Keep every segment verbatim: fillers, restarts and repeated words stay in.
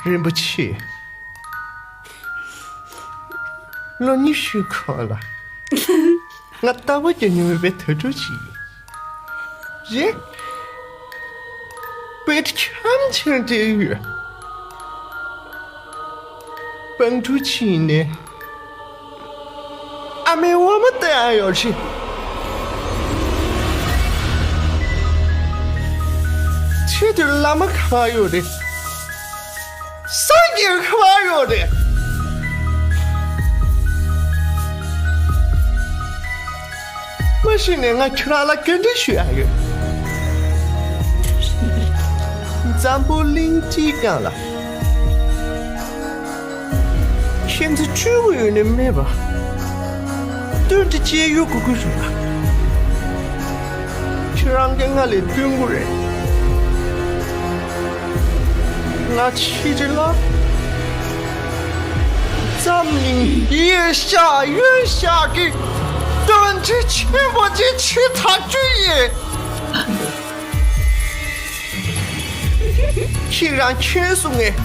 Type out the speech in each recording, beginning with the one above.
རིན་པོ་ཆེ། ལོ་ཉི་ཤུའི་གོང་ལ་ང་རྟག་པར་རྒྱག་མྱོང་མེད་པའི་དུད་འགྲོ་ཅིག་ཡིན། རེད། དཔེ་འཁྱམ་ཆེན་དེ་ཡོད། སྤང་ཕྲུག་ཅིག་ནས་ཨ་མའི་འོ་མ་བསྟེན་ཡ་ཡོད་རེད། ཆེད་དུ་བླ་མ་ག་པར་ཡོད་རེད། སངས་རྒྱས་ག་པར་ཡོད་རེད། མ་གཞི་ནས་ང་ཁྱེད་རང་ལ་ག་འདྲ་ཞུ་ཡ་ཡོད། འཛམ་བུ་གླིང་སྤྱིའི་སྒང་ལ་ཁྱེད་ཚོ་བཅུ་དགུ་ཡོད་ནི་མེད་པ། སྟོན་ཏི་ཅེ་ཡོད་དགོས་ཀྱི་རེད་ལ། ཁྱེད་རང་གིས་ང་ལས་སྟོན་དགོས་རེད། ང་ཕྱི་དྲིལ་ལ་འཛམ་གླིང་ཡེ་ཤ་ཡོན་ཤ་གི་དོན་ཆེ་ཆེན་པོ་ཅིག་བྱེད་ཐག་གཅོད་ཡིན། ཁྱེད་རང་ཁྱོད་གསུང་ངས་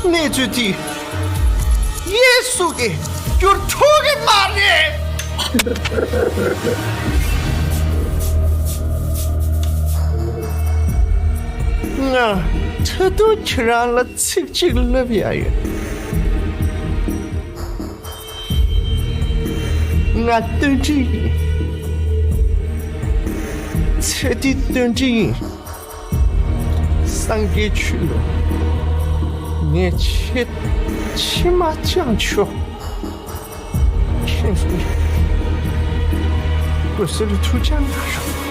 གནས་ཚུལ་དེ་ཡེ་སུ་གི་འགྱུར་ཐུབ་ཀྱི་མ་རེད། ང་ད་དུང་ཁྱེད་རང་ལ་ཚིག་གཅིག་ལབ་ཡ་ཡོད། ང་བསྟན་འཛིན་ཡིན། ཚེ་འདི་བསྟན་འཛིན་ཡིན། སངས་རྒྱས་ཆོས་ལུགས་ངས་ཆེད་ཕྱི་མ་བཅངས་ཆོག་ཁྱེད་ཚོས་སྐུ་གསུང་ཐུགས་ཅག་གནང་རོགས།